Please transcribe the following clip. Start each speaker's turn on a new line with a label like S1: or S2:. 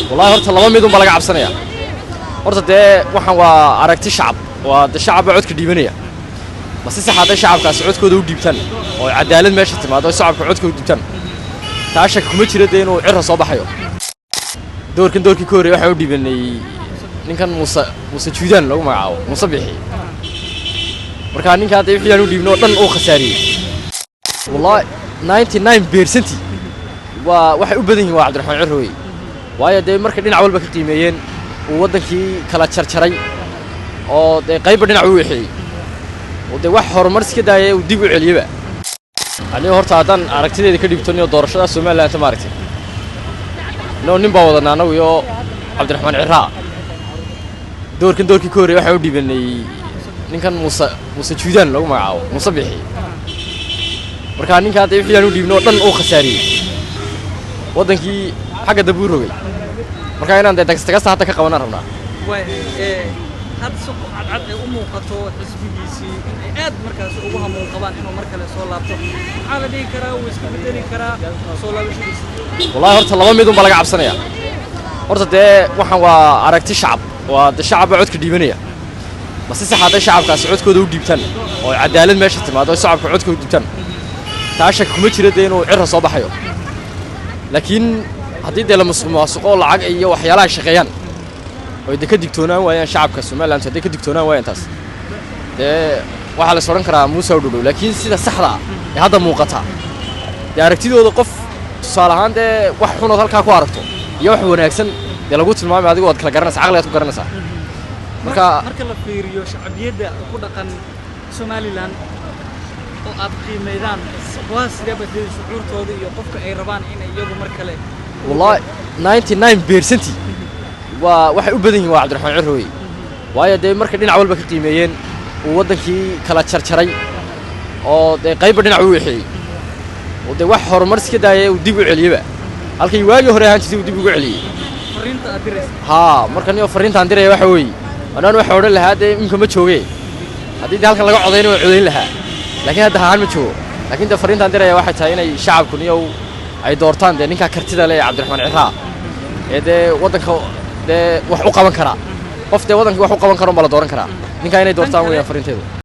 S1: Wallahi horta laba mid unbaa laga cabsanaya. Horta dee waxaan waa aragti shacab, waa de shacab baa codka dhiibanaya. Ma si sax hadday shacabkaasi codkooda u dhiibtaan oo cadaalad meesha timaado, oo shacabka codkooda u dhiibtaan, taa shaki kuma jira dee inuu Cirro soo baxayo. Doorkan doorkii ka horreeyay waxaan u dhiibanay ninkan Muuse Juudaan lagu magacaabo, Muuse Bixi. Markaa ninkaa dee wixii aan u dhiibno oo dhan uu khasaariyey. Wallahi 99% waa waxay u badan yihiin waa Cabdiraxmaan Cirro wey. Waayo dee markay dhinac walba ka qiimeeyeen, uu waddankii kala jarjaray oo dee qaybba dhinac u waxeeyey, oo dee wax horumar iska daaya uu dib u celiyeba. Aniga horta haddaan aragtideeda ka dhibto niyo doorashada Somaliland, maaragtay, no nin baa wadanaa anagu iyo Cabdiraxmaan Cirraa. Doorkan doorkii ka horreeyay waxaan u dhiibanay ninkan Muuse Juudaan lagu magacaabo, Muuse Bixi. Markaa ninkaa dee wixii aan u dhiibno oo dhan uu khasaariyey, waddankii xagga dambe u rogay. Markaa inaan dee tagasta hadda ka qabanaan rabnaa.
S2: Hadda si cadcad ay u muuqato xisbigiisii in ay aad markaas ugu hamuun qabaan inuu mar kale soo laabto, maxaa la dhihi karaa wuu iska bedeli karaa soo laabashadiisa?
S1: Wallahi horta laba mid unbaa laga cabsanaya. Horta dee waxaan waa aragti shacab, waa de shacab baa codka dhiibanaya. Ma si sax hadday shacabkaasi codkooda u dhiibtaan oo cadaalad meesha timaado, oo shacabka codkooda u dhiibtaan, taa shaki kuma jira dee inuu Cirro soo baxayo. Laakiin haddii dee la musuq maasuqo oo lacag iyo waxyaalaha shaqeeyaan oo de ka digtoonaan waayaan shacabka Somaliland, hadday ka digtoonaan waayaan, taas dee waxaa la is odhan karaa Muuse u dhodhow. Laakiin sida saxda ah ee hadda muuqata dee aragtidooda, qof tusaale ahaan dee wax xunood halkaa ku aragto iyo wax wanaagsan dee lagu tilmaamay, adigu waad kala garanaysaa, caqligaad ku garanaysaa.
S2: Marka la fiiriyo shacbiyadda ku dhaqan Somaliland oo aad qiimeydaan, waa sidee baad leedahay shucuurtooda iyo qofka ay rabaan inay iyagu mar kale?
S1: Wallahi 99% waa waxay u badan yihiin waa Cabdiraxmaan Cirro wey. Waayo dee markay dhinac walba ka qiimeeyeen, uu waddankii kala jarjaray oo dee qaybba dhinac u waxeeyey, oo dee wax horumar iska daaya uu dib u celiyeba, halkay waagii hore ahaan jirtay uu dib ugu celiyey.
S2: Fariinta aad diraysa?
S1: Haa, marka niyo fariintaan diraya waxa weeye, anaan waxa odhan lahaa dee imika ma jooge, haddii dee halkan laga codayna waan codayn lahaa, laakiin hadda ahaan ma joogo. Laakiin dee fariintaan diraya waxay tahay inay shacabku niyow ay doortaan dee ninkaa kartida leh ee Cabdiraxmaan Cirraa, ee dee waddanka dee wax u qaban karaa. Qof dee waddankii wax u qaban karo unbaa la dooran karaa. Ninkaa inay doortaan weeyaan fariinteedu.